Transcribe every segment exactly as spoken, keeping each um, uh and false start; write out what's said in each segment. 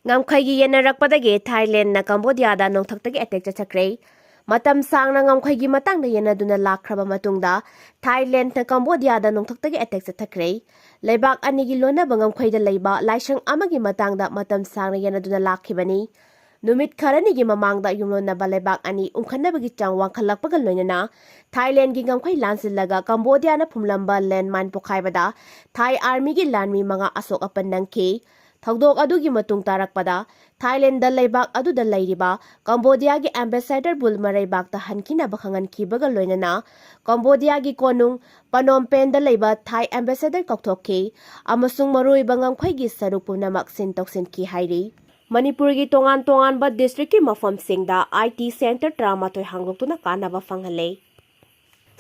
ꯉꯝꯈꯩꯒꯤ ꯌꯦꯟꯅꯔꯛꯄꯗꯒꯤ ꯊꯥꯏꯂꯦꯟꯗꯅ ꯀꯝꯕꯣꯗꯤꯌꯥꯗ ꯅꯣꯡꯊꯛꯇꯒꯤ attack ꯆꯠꯊꯈ꯭ꯔꯦ꯫ ꯃꯇꯝ ꯁꯥꯡꯅ ꯉꯝꯈꯩꯒꯤ ꯃꯇꯥꯡꯗ ꯌꯦꯟꯅꯗꯨꯅ ꯂꯥꯛꯈ꯭ꯔꯕ ꯃꯇꯨꯡꯗ ꯊꯥꯏꯂꯦꯟꯗꯅ ꯀꯝꯕꯣꯗꯤꯌꯥꯗ ꯅꯣꯡꯊꯛꯇꯒꯤ ꯑꯦꯇꯦꯛ ꯆꯠꯊꯈ꯭ꯔꯦ꯫ ꯂꯩꯕꯥꯛ ꯑꯅꯤꯒꯤ ꯂꯣꯟꯅꯕ ꯉꯝꯈꯩꯗ ꯂꯩꯕ ꯂꯥꯏꯁꯪ ꯑꯃꯒꯤ ꯃꯇꯥꯡꯗ ꯃꯇꯝ ꯁꯥꯡꯅ ꯌꯦꯟꯅꯗꯨꯅ ꯂꯥꯛꯈꯤꯕꯅꯤ꯫ ꯅꯨꯃꯤꯠ ꯈꯔꯅꯤꯒꯤ ꯃꯃꯥꯡꯗ ꯌꯨꯝꯂꯣꯟꯅꯕ ꯂꯩꯕꯥꯛ ꯑꯅꯤ ꯎꯪꯈꯠꯅꯕꯒꯤ ꯆꯥꯡ ꯋꯥꯡꯈꯠꯂꯛꯄꯒ ꯂꯣꯏꯅꯅ ꯊꯥꯏꯂꯦꯟꯗꯒꯤ ꯉꯝꯈꯩ ꯂꯥꯟꯁꯤꯜꯂꯒ ꯀꯝꯕꯣꯗꯤꯌꯥꯅ ꯐꯨꯝꯂꯝꯕ ꯂꯦꯟꯃꯥꯏꯟ ꯄꯣꯈꯥꯏꯕꯗ ꯊꯥꯏ ꯑꯥꯔꯃꯤꯒꯤ ꯂꯥꯟꯃꯤ ꯃꯉꯥ ꯑꯁꯣꯛ ꯑꯄꯟ ꯅꯪꯈꯤ꯫ ꯊꯧꯗꯣꯛ ꯑꯗꯨꯒꯤ ꯃꯇꯨꯡ ꯇꯥꯔꯛꯄꯗ ꯊꯥꯏꯂꯦꯟꯗ ꯂꯩꯕꯥꯛ ꯑꯗꯨꯗ ꯂꯩꯔꯤꯕ ꯀꯝꯕꯣꯗꯤꯌꯥꯒꯤ ꯑꯦꯝꯕꯦꯁꯦꯗꯔꯕꯨ ꯃꯔꯩꯕꯥꯛꯇ ꯍꯟꯈꯤꯅꯕ ꯈꯪꯍꯟꯈꯤꯕꯒ ꯂꯣꯏꯅꯅ ꯀꯝꯕꯣꯗꯤꯌꯥꯒꯤ ꯀꯣꯅꯨꯡ ꯄꯅꯣꯝꯄꯦꯟꯗ ꯂꯩꯕ ꯊꯥꯏ ꯑꯦꯝꯕꯦꯁꯦꯗꯔ ꯀꯧꯊꯣꯛꯈꯤ ꯑꯃꯁꯨꯡ ꯃꯔꯨꯑꯣꯏꯕ ꯉꯝꯈꯩꯒꯤ ꯁꯔꯨꯛ ꯄꯨꯝꯅꯃꯛ ꯁꯤꯟ ꯇꯧꯁꯤꯟꯈꯤ ꯍꯥꯏꯔꯤ꯫ ꯃꯅꯤꯄꯨꯔꯒꯤ ꯇꯣꯉꯥꯟ ꯇꯣꯉꯥꯟꯕ ꯗꯤꯁꯇ꯭ꯔꯤꯛꯀꯤ ꯃꯐꯝꯁꯤꯡꯗ ꯑꯥꯏ ꯇꯤ ꯁꯦꯟꯇꯔ ꯇꯔꯥꯃꯥꯊꯣꯏ ꯍꯥꯡꯗꯣꯛꯇꯨꯅ ꯀꯥꯟꯅꯕ ꯐꯪꯍꯜꯂꯦ꯫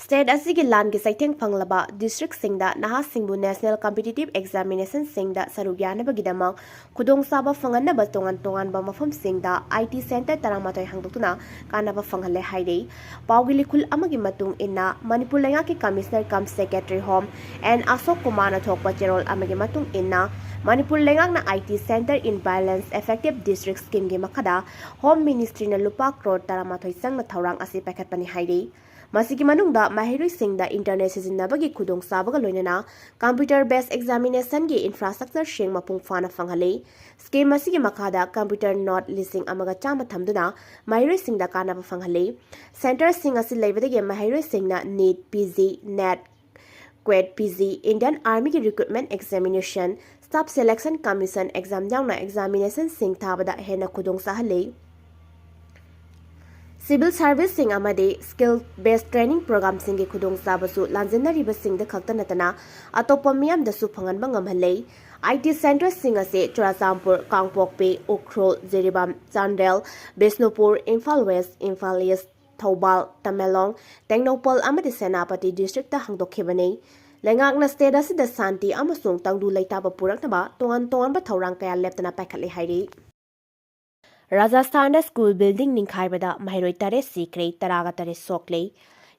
ꯁ꯭ꯇꯦꯠ ꯑꯁꯤꯒꯤ ꯂꯥꯟꯒꯤ ꯆꯩꯊꯦꯡ ꯐꯪꯂꯕ ꯗꯤꯁꯇ꯭ꯔꯤꯛꯁꯤꯡꯗ ꯅꯍꯥꯁꯤꯡꯕꯨ ꯅꯦꯁꯅꯦꯜ ꯀꯝꯄꯤꯇꯤꯇꯤꯚ ꯑꯦꯛꯖꯥꯃꯤꯅꯦꯁꯟꯁꯤꯡꯗ ꯁꯔꯨꯛ ꯌꯥꯅꯕꯒꯤꯗꯃꯛ ꯈꯨꯗꯣꯡꯆꯥꯕ ꯐꯪꯍꯟꯅꯕ ꯇꯣꯉꯥꯟ ꯇꯣꯉꯥꯟꯕ ꯃꯐꯝꯁꯤꯡꯗ ꯑꯥꯏ ꯇꯤ ꯁꯦꯟꯇꯔ ꯇꯔꯥꯃꯥꯊꯣꯏ ꯍꯥꯡꯗꯣꯛꯇꯨꯅ ꯀꯥꯟꯅꯕ ꯐꯪꯍꯜꯂꯦ ꯍꯥꯏꯔꯤ꯫ ꯄꯥꯎꯒꯤ ꯂꯤꯈꯨꯜ ꯑꯃꯒꯤ ꯃꯇꯨꯡ ꯏꯟꯅ ꯃꯅꯤꯄꯨꯔ ꯂꯩꯉꯥꯛꯀꯤ commissioner cum secretary home N Ashok ꯀꯨꯃꯥꯔꯅ ꯊꯣꯛꯄ ꯆꯦꯔꯣꯜ ꯑꯃꯒꯤ ꯃꯇꯨꯡ ꯏꯟꯅ ꯃꯅꯤꯄꯨꯔ ꯂꯩꯉꯥꯛꯅ I T centre in violence effective district ꯁ꯭ꯀꯤꯝꯒꯤ ꯃꯈꯥꯗ ꯍꯣꯝ ꯃꯤꯅꯤꯁꯇ꯭ꯔꯤꯅ ꯂꯨꯄꯥ ꯀ꯭ꯔꯣꯔ ꯇꯔꯥꯃꯥꯊꯣꯏ ꯆꯪꯅ ꯊꯧꯔꯥꯡ ꯑꯁꯤ ꯄꯥꯏꯈꯠꯄꯅꯤ ꯍꯥꯏꯔꯤ꯫ ꯃꯁꯤꯒꯤ ꯃꯅꯨꯡꯗ ꯃꯍꯩꯔꯣꯏꯁꯤꯡꯗ ꯏꯟꯇꯔꯅꯦꯠ ꯁꯤꯖꯤꯟꯅꯕꯒꯤ ꯈꯨꯗꯣꯡꯆꯥꯕꯒ ꯂꯣꯏꯅꯅ ꯀꯝꯄ꯭ꯌꯨꯇꯔ ꯕꯦꯁ ꯑꯦꯛꯖꯥꯃꯤꯅꯦꯁꯟꯒꯤ ꯏꯟꯐ꯭ꯔꯥꯁ꯭ꯇ꯭ꯔꯛꯆꯔꯁꯤꯡ ꯃꯄꯨꯡ ꯐꯥꯅ ꯐꯪꯍꯜꯂꯤ꯫ ꯁ꯭ꯀꯤꯝ ꯑꯁꯤꯒꯤ ꯃꯈꯥꯗ ꯀꯝꯄ꯭ꯌꯨꯇꯔ ꯅꯣꯠ ꯂꯤꯁꯤꯡ ꯑꯃꯒ ꯆꯥꯝꯃ ꯊꯝꯗꯨꯅ ꯃꯍꯩꯔꯣꯏꯁꯤꯡꯗ ꯀꯥꯟꯅꯕ ꯐꯪꯍꯜꯂꯤ꯫ ꯁꯦꯟꯇꯔꯁꯤꯡ ꯑꯁꯤ ꯂꯩꯕꯗꯒꯤ ꯃꯍꯩꯔꯣꯏꯁꯤꯡꯅ NEET, P G, NET, CUET, P G, Indian ꯑꯥꯔꯃꯤꯒꯤ recruitment examination, staff selection commission exam ꯌꯥꯎꯅ ꯑꯦꯛꯖꯥꯃꯤꯅꯦꯁꯟꯁꯤꯡ ꯊꯥꯕꯗ ꯍꯦꯟꯅ ꯈꯨꯗꯣꯡ ꯆꯥꯍꯜꯂꯤ꯫ ꯁꯤꯚꯤꯜ ꯁꯥꯔꯚꯤꯁꯁꯤꯡ ꯑꯃꯗꯤ ꯁ꯭ꯀꯤꯜ ꯕꯦꯁ ꯇ꯭ꯔꯦꯅꯤꯡ ꯄ꯭ꯔꯣꯒ꯭ꯔꯥꯝꯁꯤꯡꯒꯤ ꯈꯨꯗꯣꯡꯆꯥꯕꯁꯨ ꯂꯥꯟꯖꯦꯟꯅꯔꯤꯕꯁꯤꯡꯗ ꯈꯛꯇ ꯅꯠꯇꯅ ꯑꯇꯣꯞꯄ ꯃꯤꯌꯥꯝꯗꯁꯨ ꯐꯪꯍꯟꯕ ꯉꯝꯍꯜꯂꯦ꯫ ꯑꯥꯏ ꯇꯤ ꯁꯦꯟꯇꯔꯁꯤꯡ ꯑꯁꯤ ꯆꯨꯔꯥꯆꯥꯟꯄꯨꯔ, ꯀꯥꯡꯄꯣꯛꯄꯤ, ꯎꯈ꯭ꯔꯨꯜ, ꯖꯤꯔꯤꯕꯥꯝ, ꯆꯥꯟꯗꯦꯜ, ꯕꯤꯁꯅꯨꯄꯨꯔ, ꯏꯝꯐꯥꯜ ꯋꯦꯁ, ꯏꯝꯐꯥꯜ ꯏꯁ, ꯊꯧꯕꯥꯜ, ꯇꯃꯦꯡꯂꯣꯡ, ꯇꯦꯡꯅꯧꯄꯜ ꯑꯃꯗꯤ ꯁꯦꯅꯥꯄꯇꯤ ꯗꯤꯁꯇ꯭ꯔꯤꯛꯇ ꯍꯥꯡꯗꯣꯛꯈꯤꯕꯅꯤ꯫ ꯂꯩꯉꯥꯛꯅ ꯁ꯭ꯇꯦꯠ ꯑꯁꯤꯗ ꯁꯥꯟꯇꯤ ꯑꯃꯁꯨꯡ ꯇꯪꯗꯨ ꯂꯩꯇꯥꯕ ꯄꯨꯔꯛꯅꯕ ꯇꯣꯉꯥꯟ ꯇꯣꯉꯥꯟꯕ ꯊꯧꯔꯥꯡ ꯀꯌꯥ ꯂꯦꯞꯇꯅ ꯄꯥꯏꯈꯠꯂꯤ ꯍꯥꯏꯔꯤ꯫ ꯔꯥꯖꯁꯊꯥꯟꯗ ꯁ꯭ꯀꯨꯜ ꯕꯤꯜꯗꯤꯡ ꯅꯤꯡꯈꯥꯏꯕꯗ ꯃꯍꯩꯔꯣꯏ ꯇꯔꯦꯠ ꯁꯤꯈ꯭ꯔꯦ, ꯇꯔꯥꯒ ꯇꯔꯦꯠ ꯁꯣꯛꯂꯦ꯫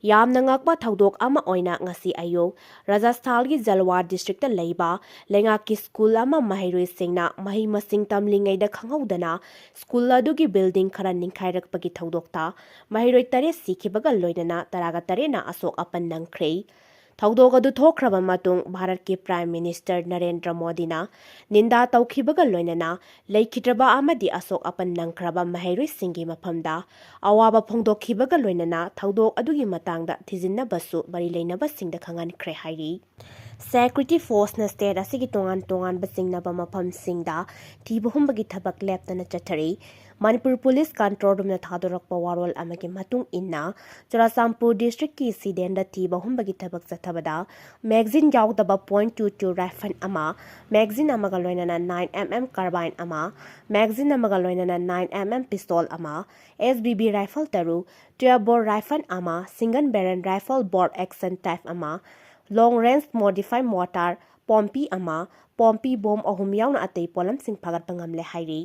ꯌꯥꯝꯅ ꯉꯛꯄ ꯊꯧꯗꯣꯛ ꯑꯃ ꯑꯣꯏꯅ ꯉꯁꯤ ꯑꯌꯨꯛ ꯔꯥꯖꯁꯊꯥꯟꯒꯤ ꯖꯜꯋꯥꯔ ꯗꯤꯁꯇ꯭ꯔꯤꯛꯇ ꯂꯩꯕ ꯂꯩꯉꯥꯛꯀꯤ ꯁ꯭ꯀꯨꯜ ꯑꯃ ꯃꯍꯩꯔꯣꯏꯁꯤꯡꯅ ꯃꯍꯩ ꯃꯁꯤꯡ ꯇꯝꯂꯤꯉꯩꯗ ꯈꯪꯍꯧꯗꯅ ꯁ꯭ꯀꯨꯜ ꯑꯗꯨꯒꯤ ꯕꯤꯜꯗꯤꯡ ꯈꯔ ꯅꯤꯡꯈꯥꯏꯔꯛꯄꯒꯤ ꯊꯧꯗꯣꯛꯇ ꯃꯍꯩꯔꯣꯏ ꯇꯔꯦꯠ ꯁꯤꯈꯤꯕꯒ ꯂꯣꯏꯅꯅ ꯇꯔꯥꯒ ꯇꯔꯦꯠꯅ ꯑꯁꯣꯛ ꯑꯄꯟ ꯅꯪꯈ꯭ꯔꯦ꯫ ꯊꯧꯗꯣꯛ ꯑꯗꯨ ꯊꯣꯛꯈ꯭ꯔꯕ ꯃꯇꯨꯡ ꯚꯥꯔꯠꯀꯤ ꯄ꯭ꯔꯥꯏꯝ ꯃꯤꯅꯤꯁꯇꯔ ꯅꯔꯦꯟꯗ꯭ꯔ ꯃꯣꯗꯤꯅ ꯅꯤꯟꯗꯥ ꯇꯧꯈꯤꯕꯒ ꯂꯣꯏꯅꯅ ꯂꯩꯈꯤꯗ꯭ꯔꯕ ꯑꯃꯗꯤ ꯑꯁꯣꯛ ꯑꯄꯟ ꯅꯪꯈ꯭ꯔꯕ ꯃꯍꯩꯔꯣꯏꯁꯤꯡꯒꯤ ꯃꯐꯝꯗ ꯑꯋꯥꯕ ꯐꯣꯡꯗꯣꯛꯈꯤꯕꯒ ꯂꯣꯏꯅꯅ ꯊꯧꯗꯣꯛ ꯑꯗꯨꯒꯤ ꯃꯇꯥꯡꯗ ꯊꯤꯖꯤꯟꯅꯕꯁꯨ ꯃꯔꯤ ꯂꯩꯅꯕꯁꯤꯡꯗ ꯈꯪꯍꯟꯈ꯭ꯔꯦ ꯍꯥꯏꯔꯤ꯫ ꯁꯦꯀ꯭ꯌꯨꯔꯤꯇꯤ ꯐꯣꯔꯁꯅ ꯁ꯭ꯇꯦꯠ ꯑꯁꯤꯒꯤ ꯇꯣꯉꯥꯟ ꯇꯣꯉꯥꯟꯕ ꯆꯤꯡꯅꯕ ꯃꯐꯝꯁꯤꯡꯗ ꯊꯤꯕ ꯍꯨꯝꯕꯒꯤ ꯊꯕꯛ ꯂꯦꯞꯇꯅ ꯆꯠꯊꯔꯤ꯫ ꯃꯅꯤꯄꯨꯔ ꯄꯨꯂꯤꯁ ꯀꯟꯇ꯭ꯔꯣꯜ ꯔꯨꯝꯅ ꯊꯥꯗꯣꯔꯛꯄ ꯋꯥꯔꯣꯜ ꯑꯃꯒꯤ ꯃꯇꯨꯡ ꯏꯟꯅ, ꯆꯨꯔꯥꯆꯥꯟꯄꯨꯔ ꯗꯤꯁꯇ꯭ꯔꯤꯛꯀꯤ ꯁꯤꯗꯦꯟꯗ ꯊꯤꯕ ꯍꯨꯝꯕꯒꯤ ꯊꯕꯛ ꯆꯠꯊꯕꯗ ꯃꯦꯒꯖꯤꯟ ꯌꯥꯎꯗꯕ ꯄꯣꯏꯟ ꯇꯨ ꯇꯨ ꯔꯥꯏꯐꯜ ꯑꯃ, ꯃꯦꯒꯖꯤꯟ ꯑꯃꯒ ꯂꯣꯏꯅꯅ ꯅꯥꯏꯟ ꯑꯦꯝ ꯑꯦꯝ ꯀꯥꯔꯕꯥꯏꯟ ꯑꯃ, ꯃꯦꯒꯖꯤꯟ ꯑꯃꯒ ꯂꯣꯏꯅꯅ ꯅꯥꯏꯟ ꯑꯦꯝ ꯑꯦꯝ ꯄꯤꯁꯇꯣꯜ ꯑꯃ, ꯑꯦꯁ ꯕꯤ ꯕꯤ ꯔꯥꯏꯐꯜ ꯇꯔꯨꯛ, ꯇ꯭ꯋꯦꯜꯐ ꯕꯣꯔ ꯔꯥꯏꯐꯜ ꯑꯃ, single ꯕꯦꯔꯦꯜ rifle bolt action type ꯑꯃ, ꯂꯣꯡ ꯔꯦꯟꯖ ꯃꯣꯗꯤꯐꯥꯏ ꯃꯣꯔꯇꯥꯔ, ꯄꯣꯝꯄꯤ ꯑꯃ, ꯄꯣꯝꯄꯤ ꯕꯣꯝ ꯑꯍꯨꯝ ꯌꯥꯎꯅ ꯑꯇꯩ ꯄꯣꯠꯂꯝꯁꯤꯡ ꯐꯥꯒꯠꯄ ꯉꯝꯂꯦ ꯍꯥꯏꯔꯤ꯫